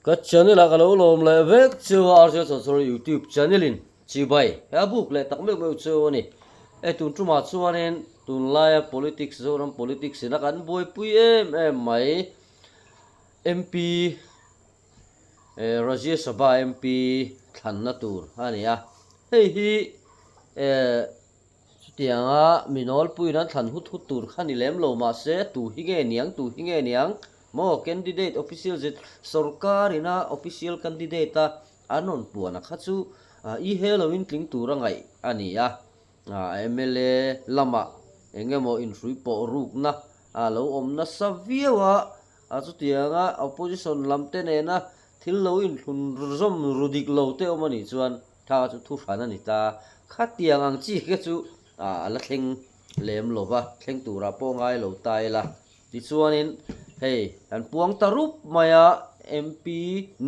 Ka channel ah ka lo lawm leh vek chu a Arjun Chawchawr YouTube channel in chibai he a buk leh tak meuh meuh chu a ni. Hei tun tumah chuanin tunlaia politics Zoram politics ina kan buaipui em em mai MP Rajya Sabha MP thlanna tur a ni a. Hei hi Chutianga mi nawlpuiin an thlan hut hut tur kha ni lem lo mahse tu hi nge niang tu hi nge niang maw candidate official zet sorkar ina official candidate a an rawn puan a kha chu i he lo in tling tur a ngaih a ni a mla lamah eng emaw inhrui pawh rukna a lo awm nasa viau a a chutianga opposition lam te nena thil lo inthlun zawm ru dik lo te awm a nih chuan Thla chu thu hran a ni ta. Khatiang ang chi kha chu a la thleng lem lo va, thleng turah pawh ngai lo ta ila. Tichuanin hei kan puang ta rup mai a, MP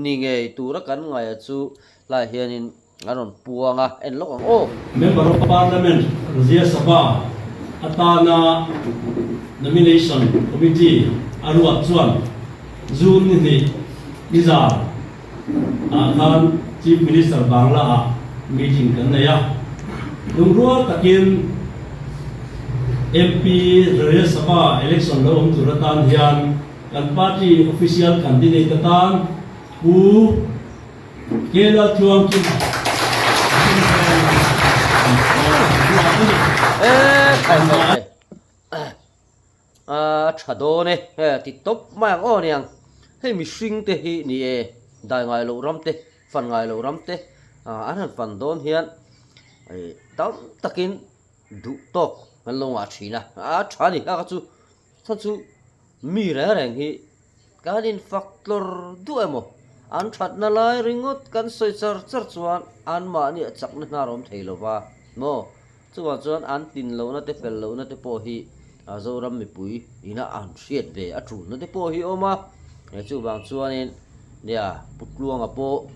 ni ngei tura kan ngaih chu hlaiah hianin an rawn puang a, en lawk ang aw. Member of Parliament Rajya Sabha atana Nomination Committee a ruat chuan June ni hnih nizan ah khan Chief Minister Bangla ah meeting kan nei a, lungrual takin MP Rajya Sabha election lo awm tur atan hian kan party official candidate atan Pu Kela Tluangkima Kan buat a ni. A tha dawn e, he ti tawp mai ang aw niang. Hei mihring te hi ni e, dai ngai loh ram te, fan ngai loh ram te an han fan dawn hian tam takin duh tawk an lo ngah thin a, a tha ni kha chu chhan chu mi reng reng hi kan infak tlawr duh emaw an thatna lai ringawt kan sawi char char chuan anmahni a chakna hnar awm thei lova maw. Chuvang chuan an tin lohna te fel lohna te pawh hi Zoram mipui ina an hriat ve a tulna te pawh hi a awm a, chuvang chuanin nia Putluanga pawh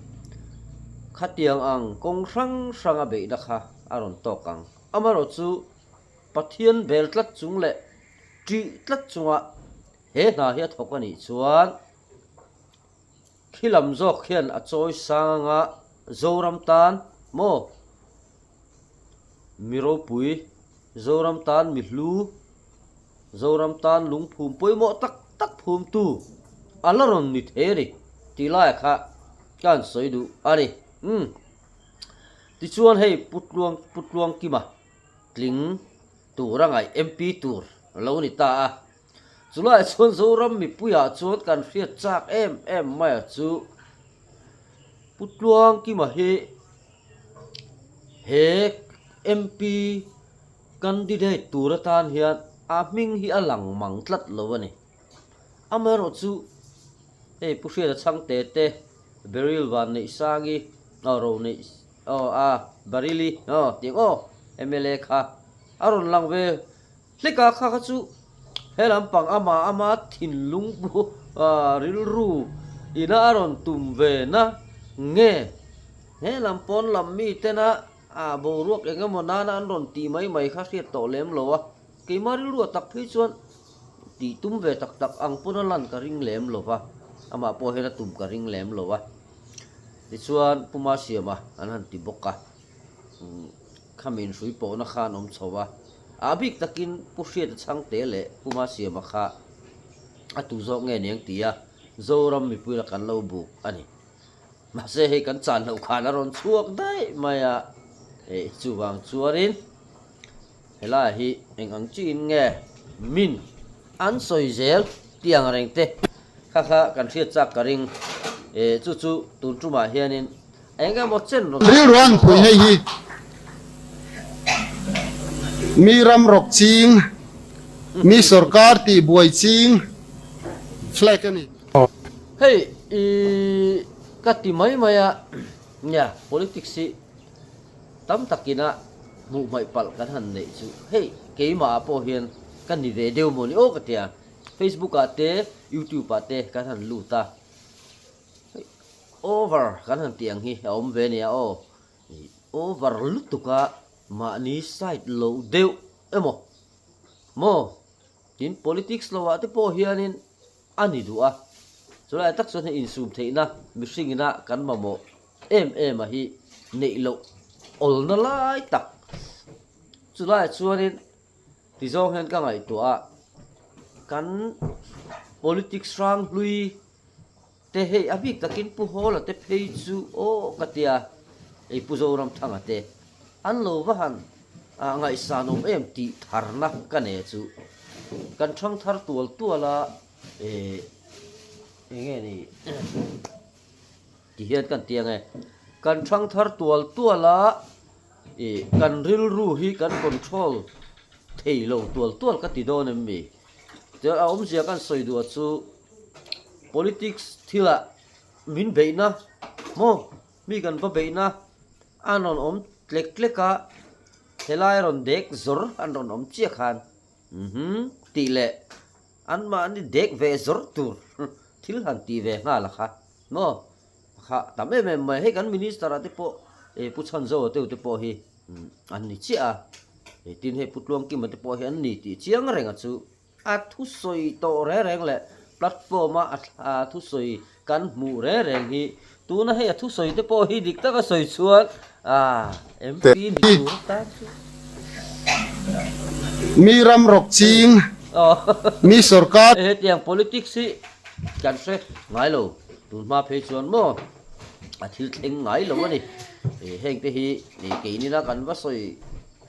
khatiang ang kawng hrang hranga beihna kha a rawn tawk ang. Amaherawhchu Pathian bel tlat chung leh ṭih tlat chunga he hna hi a thawk a nih chuan khi lam zawk hian a chawi sang anga Zoram tan maw Mi ropui, Zoram tan mi hlu, Zoram tan lungphum pawimawh tak tak phumtu a la rawn ni thei a ni tih laiah kha ka han sawi duh a ni. Umm. Tichuan hei Pu Tluang Pu Tluangkima tling tur a ngaih MP tur a lo ni ta a. Chulaiah chuan Zoram mipuiah chuan kan hriat chak em em maia chu Pu Tluangkima hi He MP candidate tur atan hian a hming hi a lang mang tlat lo a ni. Amaherawhchu hei Pu Hriata Chhangte te, Beryl Vanneihsangi aw ro neih aw a Baryl-i aw tih ang aw mla kha a rawn lang ve hlek a, kha kha chu he lampang ama ama thinlung pu rilru ina a rawn tum ve na nge. He lam pawn lam mi tena ah boruak eng emaw nana an rawn tih mai mai kha hriat tawh lem lo a, keimah rilru a tak phei chuan tih tum ve tak tak ang pawn a lan ka ring lem lo va, amah pawh hian a tum ka ring lem lo a. Tichuan Puma Siama an han ti bawk a, khami inhrui pawhna kha an awm chho a, a bik takin Pu Hriata Chhangte leh Puma Siama kha a tu zawk nge niang tia Zoram mipui la kan lo buk a ni. Mahse hei kan chan loh khan a rawn chhuak daih mai a, hei chuvang chuanin helai hi eng ang chiin nge min an sawi zel tih ang reng te kha kha kan hriat chak ka ring e chu chu tun tumah hianin eng emaw chen rawn Rilru an pui hei hi mi ram rawk ching, mi sorkar tih buai ching flag a ni. Hei i ka ti mai mai a, nia politics hi tam takin a hmuh hmaih palh kan han neih chu hei keimah ah pawh hian ka ni ve deuh maw ni aw ka tia, Facebook ah te YouTube ah te kan han lut a, hei over kan han tih ang hi a awm ve nia aw, over lutuk a mahni side lo deuh emaw maw tin politics lo ah te pawh hianin a ni duh a. Chulai tak chuan hei insum theihna mihring ina kan mamawh em em a hi neih loh awlna lai tak. Chulaiah chuanin tizawng hian ka ngaihtuah a, kan politics hrang hlui te hei a bik takin Pu Hawla te phei chu aw ka tia, hei Pu Zoramthanga te an lo va han ngaihsan awm em tih tharna ka nei chu kan thang thar tual tual a eh eng nge ni ti hian kan ti ang e, kan thang thar tual tual a ih kan rilru hi kan control thei lo tual tual ka ti dawn em mi? Chuan a awmzia kan sawi duh chu politics thilah min beihna maw mi kan va beihna a rawn awm tlek tlek a, helai rawn dek zawr an rawn awm chiah khan uhmm tih leh anmahni dek ve zawr tur thil han tih ve nghal a kha maw kha tam em em mai. Hei kan minister ah te pawh eh Pu Chhanzoa te pawh hi an ni chiah a, eh tin hei Pu Tluangkima te pawh hi an ni tih chiang reng a chu. A thusawi tawh reng reng leh platform a a thusawi kan hmuh reng reng hi tuna hei a thusawi te pawh hi dik taka sawi chuan ah MP ni tur tan chu. Mi ram rawk ching, mi sorkar. Hetiang politics hi kan hre ngai lo, tun hma phei chuan maw a thil thleng ngai lo a ni. Heng te hi keinina kan va sawi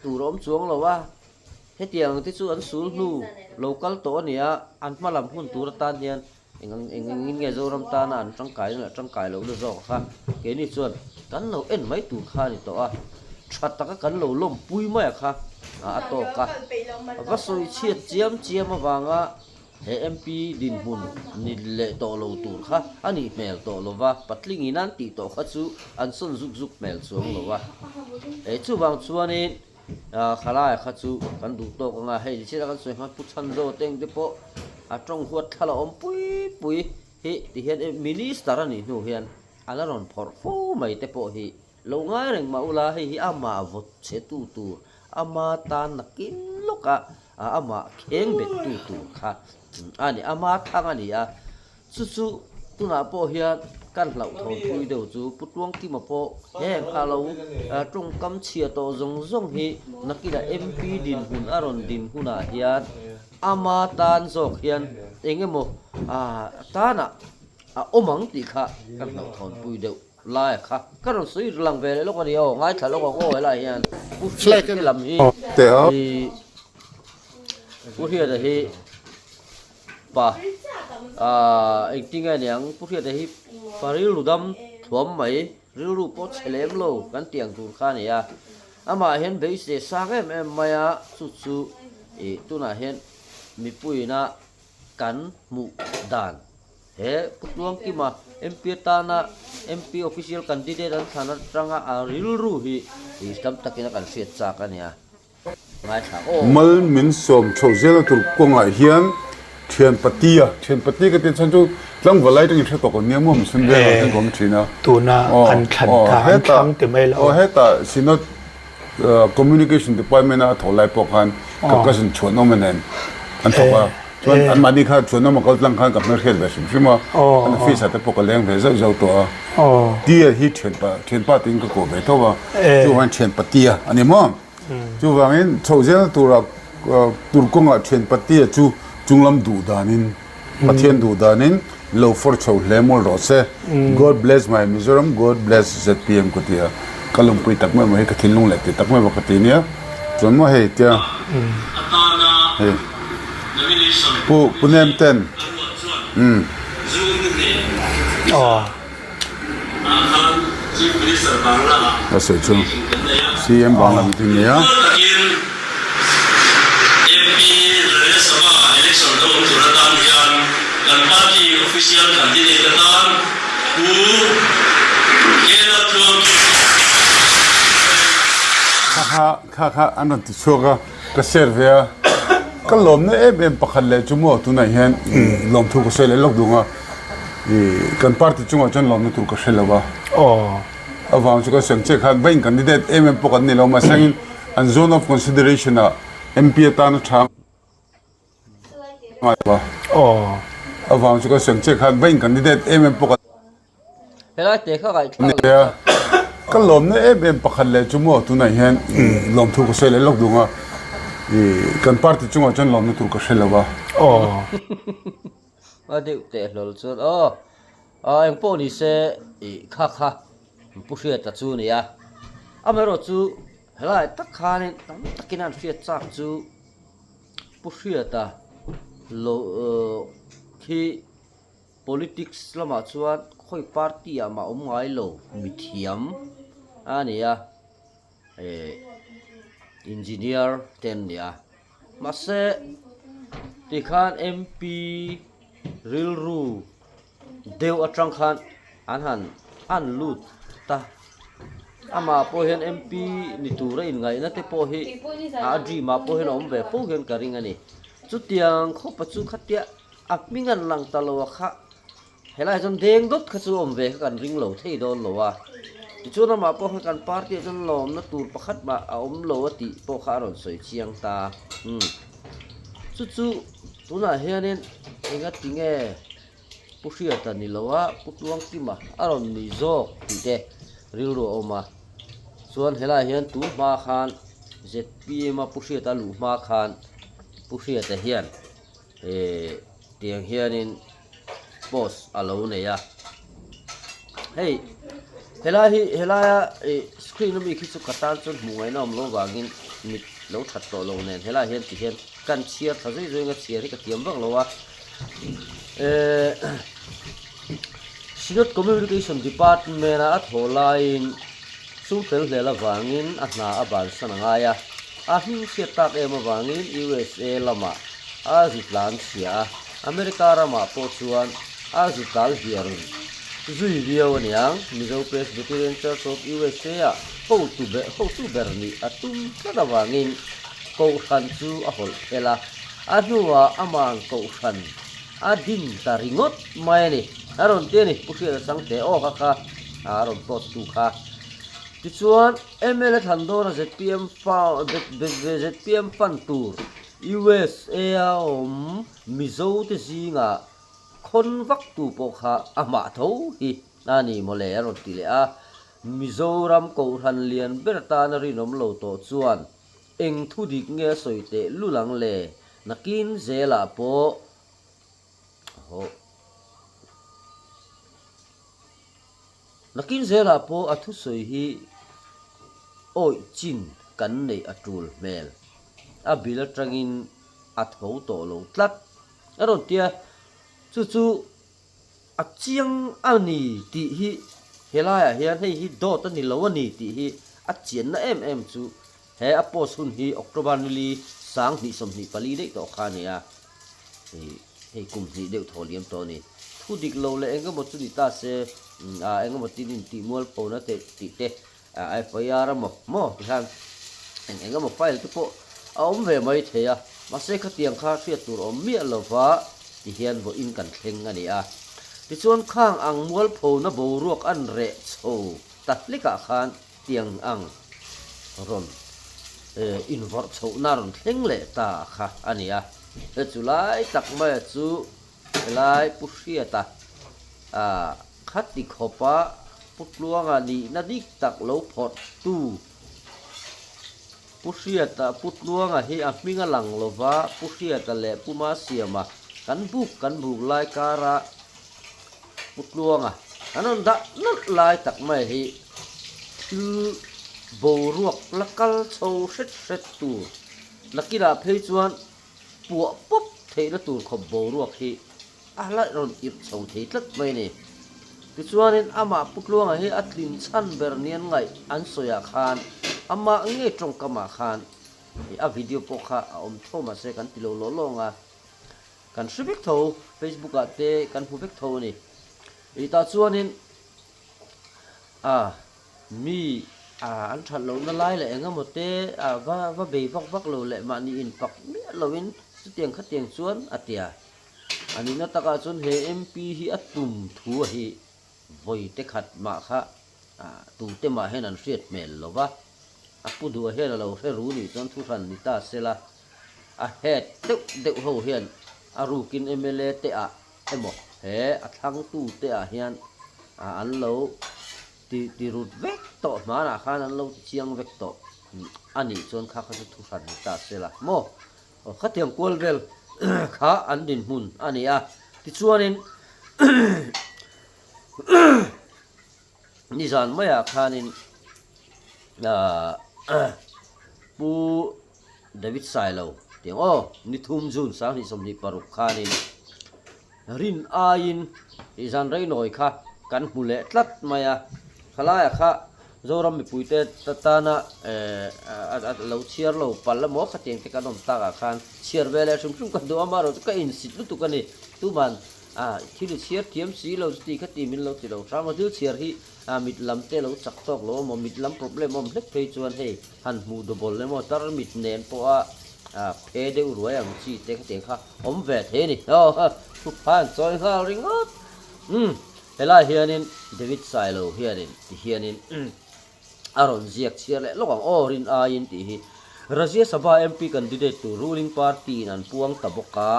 tur awm chuang lo a. Hetiang te chu an sul hnu lo kal tawh a ni a, an hma lam hun tur atan hian eng ang eng engin nge Zoram tana an tangkai na leh tangkai lohna zawk kha keini chuan kan lo en mai tur kha a ni tawh a, tha taka kan lo lawmpui mai a kha a tawk a, va sawi chhiat chiam chiam avanga he MP dinhmun ni leh tawh lo tur kha a nih hmel tawh lo va, patlingin an tih tawh kha chu an sawn zuk zuk hmel chuang lo a, chuvang chuanin. Khalai kha chu kan duh tawk anga hei nichina kan sawi hma Pu Chhanzo te engte pawh a tawng huat thla la awm pui pui hi ti hian minister a nih hnu hian a la rawn phawrh fo mai te pawh hi lo ngai reng mah ula hei hi amah vawt chhe tu tur ama tan nakin lawka amah kheng bet tu tur kha a ni ama thang a ni a. Chu chu tunah pawh hian kan hlauhthawn pui deuh chu Pu Tluangkima pawh heng a lo tawngkam chhia tawh zawng zawng hi nakinah MP dinhmun a rawn din hunah hian ama tan zawk hian eng emaw tanah a awm ang tih kha kan hlauhthawn pui deuh lai kha ka rawn sawi lang ve leh lawk a ni aw, ngaithla lawk ang aw helaiah hian Pu Hriata te lam hi Pu Hriata hi Pa, Aaa, engtin nge niang, Pu Hriata hi pa rilru dam thuam mai, rilru pawh chhe lem lo kan tih ang tur kha a ni a. Amah hian beisei sang em em mai a, chu chu ih tunah hian mipuiina kan hmuh dan he Pu Tluangkima MP atana MP official candidate an thlan atanga a rilru hi ih tam takin a kan hriat chak a nia. Mal min sawm chho zela tur kawngah hian thian patia, thian pati ka tih chhan chu tlangval lai atangin hre tawk ang nia maw mission velah hian ka awm thin a. Tuna an thlan kha an thlang ti mai lo. Aw hetah Synod Communication Department a thawh lai pawh khan ka cousin Chhuanawma nen an thawk a, chuan anmahni kha Chhuanawma kal tlang khan ka hmelhriat ve hrim hrim a, an office ah te pawh ka leng ve zauh zauh tawh a. Tia hi thianpa thianpa tiin ka kuah ve tho a, chuvangin thianpa tia a ni maw? Chuvangin chhoh zelna tura tur kawngah thian patia chu chunglam duh danin, Pathian duh danin lo fawr chho hle mawl rawh se. God bless my Mizoram, God bless zpm ka ti a. Ka lawmpui tak mai maw hei ka thinlung leh ti tak mai maw ka ti nia. Chuan maw hei tia hei Pu Pu Nemten umm. A sawi chu CM Bangla meeting nei a. Kha kha kha an rawn ti chhuak a, ka share ve a. Ka lawmna em em pakhat leh chu maw tunah hian lawmthu ka sawi leh lawk dung a. Kan party chungah chuan lawmna tur ka hre lo a. Avang chu ka sawi ang che khan vawiin candidate em em pawh kan ni lo mahse an zone of consideration ah MP atana tha ngai lo a. Avang chu ka sawi ang che khan va in candidate em em pawh ka Helai te kha ngaihthlak lo nia. Ka lawmna em em pakhat leh chu maw tunah hian lawmthu ka sawi leh lawk duh ang a, kan party chungah chuan lawmna tur ka hre lo a. Aw. A deuh teh hlawl chuan aw aw eng pawh ni se ih kha kha Pu Hriata chu a ni a, amaherawh chu helai tak khanin tam takin an hriat chak chu Pu Hriata lo khi Politics lamah chuan khawi party ah mah awm ngai lo mithiam a ni a, eh engineer te an ni a, mahse tikhan MP rilru deuh atang khan an han an lut ta, amah pawh hian MP ni tura inngaihna te pawh hi a dream ah pawh hian a awm ve fo hian ka ring a ni, chutiang khawpa chu khatia. A hming an lang ta lo a kha, helai chuan deng dawt kha chu awm ve kha kan ring lo thei dawn lo a. Tichuan amah pawh kha kan party ah chuan lawmna tur pakhat mah a awm lo a tih pawh kha a rawn sawi chiang ta. Umm. Chu chu tunah hianin enga tinge Pu Hriata ni lo a Pu Tluangkima a rawn ni zawk tih te rilru a awm a. Chuan helai hian tun hma khan zpm a Pu Hriata luh hma khan Pu Hriata hian eh tiang hianin post a lo nei a hei helai hi helaia ih screen ami khi chu ka tan chuan hmuh ngaihna awm lo vangin mit lo that tawh lo nen helai hian ti hian kan chhiar tha zui zui anga chhiar hi ka thiam vak lo a eh Synod Communication Department a a thawh laiin sum fel hlel avangin a hna a bansan a ngai a. A hming chhiat tak em avangin USA lamah a zu tlan chhia a, America ramah pawh chuan a zu tal hiar zui viau a niang. Mizo Presbyterian Church of USA ah hotu ber hotu ber nih a tum tlat avangin Kohhran chu a hawlh phel a, a hnuah aman Kohhran a din ta ringawt mai a ni. A rawn ti a ni, Pu Hriata Changte aw kha kha a rawn post tu kha. Tichuan. Mla thlan dawna zpm zpm fund tur USA a awm Mizo te zingah khawn vak tu pawh kha a hmah tho hi a ni mawle a rawn ti leh a. Mizoram Kohhran lian ber tana rinawm lo tawh chuan eng thu dik nge a sawi teh lul ang le? Nakin zelah pawh hawh. Nakin zelah pawh a thusawi hi awih chin kan neih a tul hmel. A bil atangin a tho tawh lo tlat. A rawn ti a, chu chu a chiang a ni tih hi helaiah hian hei hi dawt a ni lo a ni tih hi a chianna em em chu he a post hun hi October nili 2024 daih tawh kha a ni a. Hei kum hnih deuh thaw liam tawh a ni. Thu dik lo leh eng emaw chu ni ta se, ah eng emaw tin intih mual phona te tih te, FIR emaw maw ti khan eng eng emaw file te pawh a awm ve mai thei a. Mahse khatiang kha hriat tur awm miah lova ti hian vawiin kan thleng a ni a. Tichuan khang ang mual phona boruak an reh chho ta hlekah khan tiang ang rawn invawrh chhohna rawn thleng leh ta kha a ni a. He chu lai tak maia chu helai Pu Hriata khati khawpa Pu Tluanga nihna dik tak lo phawrh tu Pu Hriata Pu Tluanga hi a hming a lang lova Pu Hriata leh Pu Masiama kan buk kan buk lai kara Pu Tluanga an rawn dah nawlh lai tak mai hi thil boruak la kal chho hret hret tur Nakinah phei chuan puah pawp theihna tur khawp boruak hi a la rawn irh chho thei tlat mai a ni. Tichuanin amah Pu Tluanga hi a tlin chhan ber nian ngaih an sawiah khan amah ngei tawngkamah khan a video pawh kha a awm tho mahse kan ti lo lawh lawng a, kan hre vek tho, Facebook ah te kan hmu vek tho a ni. Tah chuanin a. Mi an that lohna lai leh eng emaw te va va bei vak vak lo leh mahni inpak miah loin chutiang khatiang chuan a ti a. A nihna takah chuan he MP hi a tum thu a hi vawi te khat mah kha tute mah hian an hriat hmel lo va. A pu duh hian a lo hre ru nih chuan thu hran ni ta se la, a head deuh deuh ho hian a rukin mla te ah. emaw he a thlangtute ah hian an lo ti ti rut vek tawh hmanah khan an lo ti chiang vek tawh a nih chuan kha kha chu thu hran ni ta se la maw. Aw khatiang kual vel kha an dinhmun a ni a, tichuanin nizan maiah khanin Pu David Sailo tiang aw nithum June 2026 khanin rin aiin zan reinawi kha kan hmu leh tlat mai a, khalaiah kha Zoram mipuite tana a lo chhiar lo palh emaw khatiang te kan awm takah khan chhiar ve leh hrim hrim ka duh a, amaherawhchu ka insit lutuk a ni. Tuman thil i chhiar thiam si lo chuti khati min lo ti lo hram a, thil chhiar hi mit lam te lo chak tawk lo emaw mit lam problem a awm hlek phei chuan hei han hmuh double emaw tar mit nen pawha phe deuh ruai ang chi te khatiang kha awm ve thei a ni. Aw thupha an chawi nghal ringawt. Umm. Helai hianin David Sailo hianin ti hianin a rawn ziak chhiar leh lawk ang aw rin aiin tih hi Rajya Sabha MP candidate tur ruling party in an puang ta bawk a,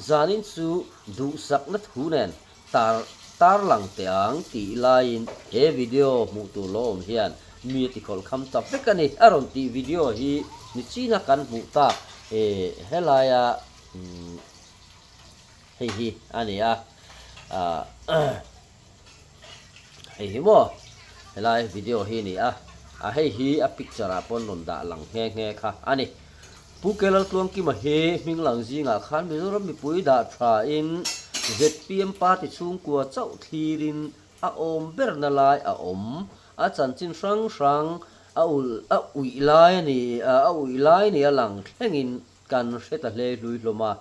zanin chu duhsakna thu nen tar tarlang teh ang tih laiin he video hmuh tur lo awm hian mi a tikhawlh kham ta vek a ni. A rawn tih video hi nichina kan hmuh tak helaia Hei hi a ni a, hei hi maw helai video hi a ni a, a hei hi a picture ah pawn rawn dah lang nghe nghe kha a ni. Pu Kelaltluangkima hi hming lang zingah khan Mizoram mipui dah tha in zpm party chhungkua chauh thlir in a awm berna lai a awm, a chanchin hrang hrang a ulh a uih lai a ni a uih lai ni a lang thlengin kan hre ta hle hlui hlawm a.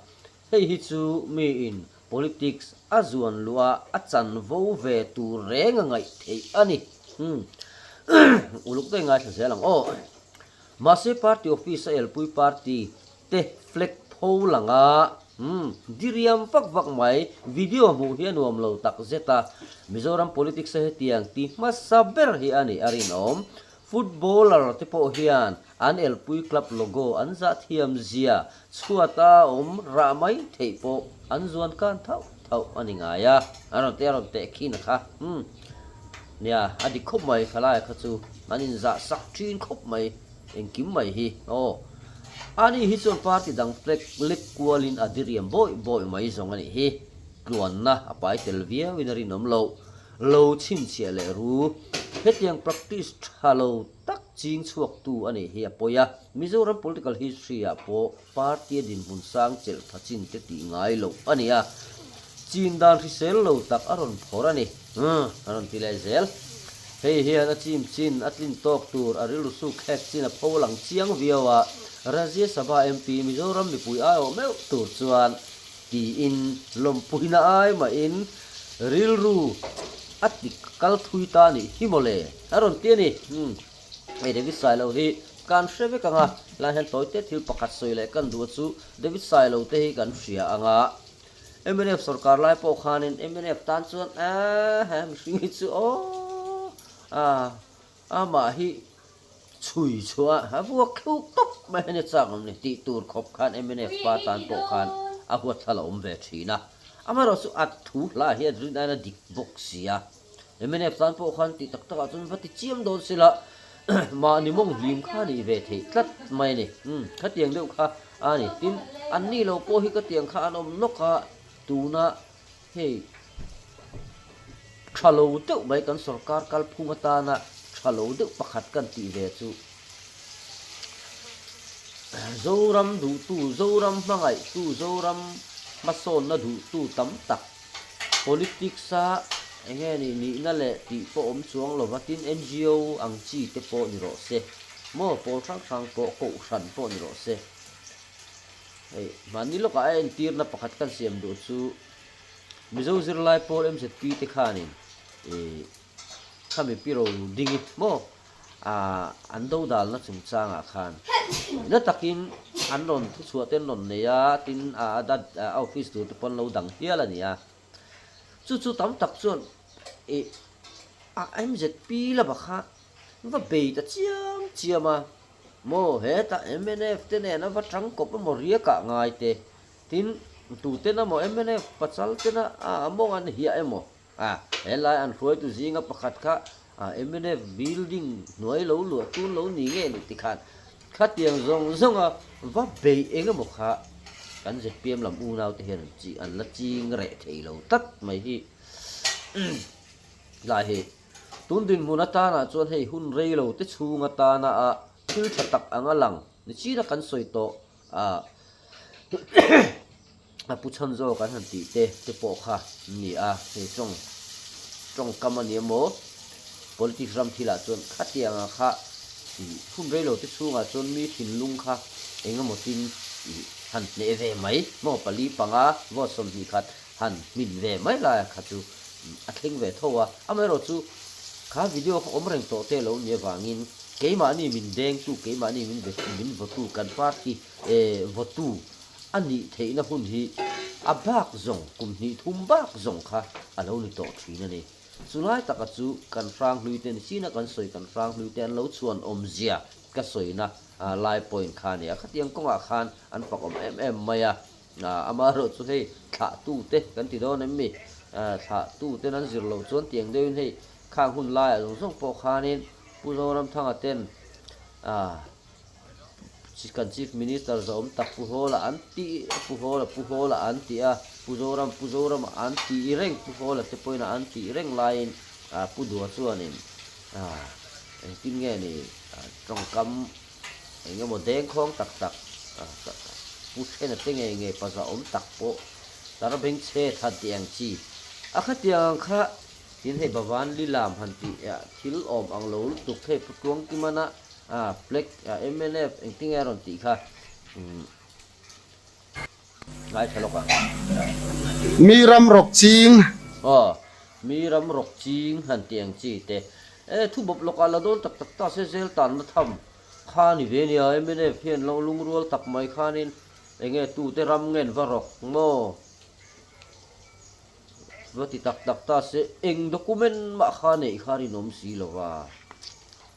Hei hi chu miin politics a zuan luh a, a chanvo ve tur reng a ngaih theih a ni. Umm. Uluk deuh ngaithla zel ang aw. Mahse party office a elpui party te flag pho lang a, umm, diriam vak vak mai, video hmuh hi a nuam lo tak zet a. Mizoram politics a hetiang ti hmasa ber hi a nih a rinawm. Footballer te pawh hian an elpui club logo an zah thiam zia chhuata awm rah mai theih pawh an zuan kan thauh thauh a ni ngai a, a rawn teh a rawn teh khin a kha umm nia a dik khawp mai thalai kha chu an inzah sak thin khawp mai engkim mai hi aw ani hi chuan party dang flag lek kualin a diriam bawih bawih mai zawng a nih hi tluanna a pai tel viauin a rinawm loh. Lo chhinchhiah leh ru. Hetiang practice tha lo tak ching chhuaktu a nih hi a pawi a. Mizoram political history ah pawh party a dinhmun sang chelh tha chin te tih ngai loh a ni a. Chin dan hrisel lo tak a rawn phawrh a ni. Umm a rawn ti leh zel. Hei hian a chim chin a tlin tawk tur a rilru suk thlek chin a pho lang chiang viau a. Rajya Sabha MP Mizoram mipui aiawh meuh tur chuan Tiin lawmpuina ai mahin rilru a ti kal thui ta a nih hi mawle a rawn ti a ni. Umm hei David Sailo hi kan hre vek ang a, helai hian tawite thil pakhat sawi leh kan duh a chu David Sailo te hi kan hria ang a, mnf sorkar lai pawh khanin mnf tan chuan aah he mihring hi chu aww ah amah hi Chhui chhuah a vuak thluk tawp mai a ni chak awm ni tih tur khawp khan mnf pa tan pawh khan a huat thla la awm ve thin a. Amaherawh chu a thu hla hi a rin aiin a dik bawk si a. Mnf tan pawh khan tih tak takah chuan va ti chiam dawn se la mahni mawng hlim kha a nih ve theih tlat mai a ni. Umm khatiang deuh kha a ni. Tin, anni lo pawh hi khatiang kha an awm nawk a, tuna Hei, tha lo deuh mai kan sorkar kalphung atana tha lo deuh pakhat kan tih ve chu Zoram duhtu, Zoram hmangaihtu, Zoram hmasawnna duhtu tam tak politics-a eng nge nih nihna leh tih pawh awm chuang lova tin NGO ang chi te pawh ni rawh se, maw pawl hrang hrang pawh kohhran pawh ni rawh se. Hei, mahni lawkah a entirna pakhat kan siam duh chu Mizo zirlai pawl MZP te khanin ih khami pi ro dingi maw ah an dodalna chungchangah khan na takin an rawn thuchhuah te an rawn nei a, tin a a office tur te pawh an lo dang hial a ni a. Chu chu tam tak chuan ih a MZP lamah khan va bei ta chiam chiam a. Maw hetah mnf te nen a va tangkawp emaw riakah ngai te tin. Tuten emaw mnf pachal tena a mawng an hiah emaw a helai an hruaitu zinga pakhat kha mnf building hnuai lo luah tun lo ni nge ni tikhan khatiang zawng zawnga va beih eng emaw kha kan zpm lam unau te hian an la ching reh thei lo tlat mai hi lai hi tun dinhmun atana chuan hei hun rei lo te chhung atana a thil tha tak anga lang ni china kan sawi tawh a a pu chhan zawk an han tih te te pawh kha an ni a, hei tawng tawngkam a ni emaw politics ram thilah chuan khatianga kha ih hun rei lo te chhungah chuan mi thinlung kha eng emaw tin ih han hneh ve mai maw pali panga vote 20 khat han hmin ve mai lai kha chu a thleng ve tho a, amaherawhchu kha video kha awm reng tawh te lo nih avangin keimahni min dengtu keimahni min min vawtu kan party vawtu a nih theihna hun hi a bak zawng kum hnih thum bak zawng kha a lo ni tawh thin a ni. Chulai taka chu kan hranghlui te ni china kan sawi kan hranghlui te an lo chhuan awmzia ka sawina lai point kha a ni a, khatiang kawngah khan an fak awm em em mai a. Amaherawh chu hei thlahtute kan ti dawn em mi? Thlahtuten an zir loh chuan tiang deuhin hei khang hun laiah zawng zawng pawh khanin Pu Zoramthanga ten kan Chief Minister zawm tak Pu Hawla an ti Pu Hawla Pu Hawla an ti a, Pu Zoram Pu Zorama an tih reng Pu Hawla te pawhin an tih reng laiin Pu Dua chuanin engtin nge ni tawngkam Eng emaw dengkhawng tak tak pu thena te ngei ngei paza awm tak pawh tar beng chhe than tih ang chi. A khatiang ang kha tin hei Bavan Lilam han tih thil awm ang lo lutuk hei Pu Tluangkimana flag mnf engtinge a rawn tih kha ngaithla lawk ang. Mi ram rawk ching. Aw, mi ram rawk ching han tih ang chi te. E, thu bawp lawkah la dawn tak tak ta se zel tanna tham kha ni ve nia, mnf hian lo lungrual tak mai khanin enge tute ram ngen va rawk maw? Va ti tak tak ta se eng document mah kha neih kha rinawm si lova,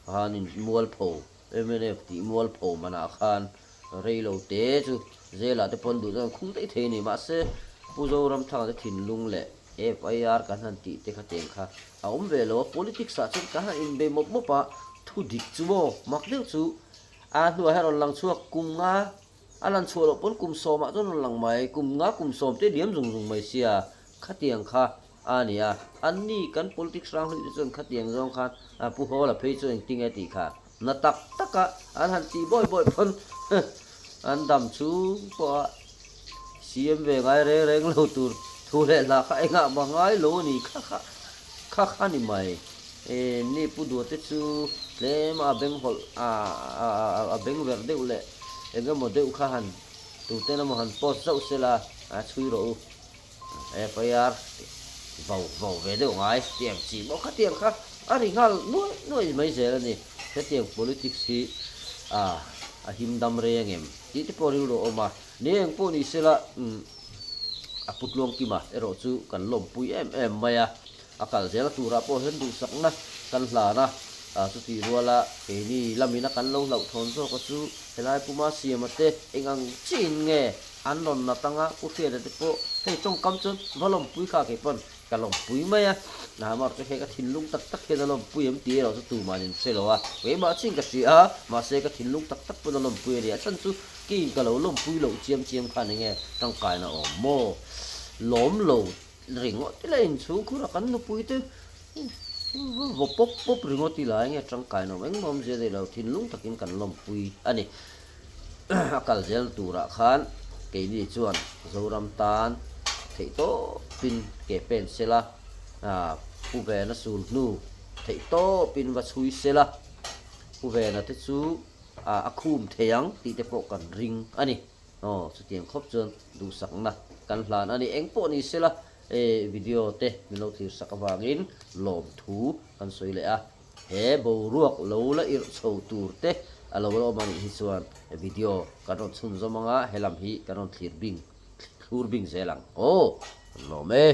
khanin mualpho. Mnf tih mualpho manah khan rei lo te chu zelah te pawn duh chuan khung daih thei a ni. Mahse, Pu Zoramthanga te thinlung leh FIR kan han tih te kha teng kha a awm ve lo a, politics ah chuan kan han inbei mawp mawp a, thu dik chu maw mak deuh chu a hnuah hian rawn lang chhuak kum nga a lan chhuah loh pawn kum sawmah chuan rawn lang mai, kum nga kum sawm te liam zung zung mai sia khatiang kha A ni a, an ni kan politics hrang hluih te chuan khatiang zawng khan Pu Hawla phei chu engtin nge tih kha na tak tak a an han tih bawi bawi pawn an dam chung pawh a CM ve ngai reng reng lo tur thu leh hla kha engah mah ngai lo a ni kha kha kha kha ni mai. E ni Pu Duate chu tlem a beng hawlh a a beng verh deuh leh engemaw deuh kha han tuten emaw han post zauh sela a chhui rawh u. FIR vau vau ve deuh ngai tiang chi maw khatiang kha a ri nghal nuai nuai mai zel a ni. Hetiang politics hi a him dam rei ang em tih te pawh rilru a awm a. Ni eng pawh ni sela a pu Tluangkima erawh chu kan lawmpui em em mai a. A kal zel turah pawh hian duhsakna kan hlan a, chutih ruala keini lamina kan lo hlauhthawn zawka chu helai puma siama te eng ang chiin nge an rawn nat anga Pu Hriata te pawh hei tawngkam chuan va lawmpui kha kei pawn ka lawmpui mai a, Nahamar chu hei ka thinlung tak tak hian a lawmpui em tih erawh chu tuman in hre lo a, keimah chiin ka hria a, mahse ka thinlung tak tak pawn a lawmpui a ni a chhan chu keiin ka lo lawmpui loh chiam chiam khan enge tangkaina awm maw lawm lo Ringawt ila inchhung khur a kan nupui te vaw pawp pawp ringawt ila enge tangkai nawm engmah awmzia nei lo thinlung takin kan lawmpui a ni. A kal zel turah khan keini chuan Zoram tan theihtawpin ke pen sela, Pu Vena sul hnu theihtawpin va chhui sela, Pu Vena te chu a khum thei ang tih te pawh kan ring a ni. Aw, chutiang khawp chuan duhsakna kan hlan a ni. Eng pawh ni sela, e video te min lo thlir sak avangin lawmthu kan sawi leh a. He boruak lo la irh chho tur te a lo la awm a nih hi chuan video kan rawn chhunzawm anga helam hi kan rawn thlir bing thlur bing zel ang. Aw, lawm e.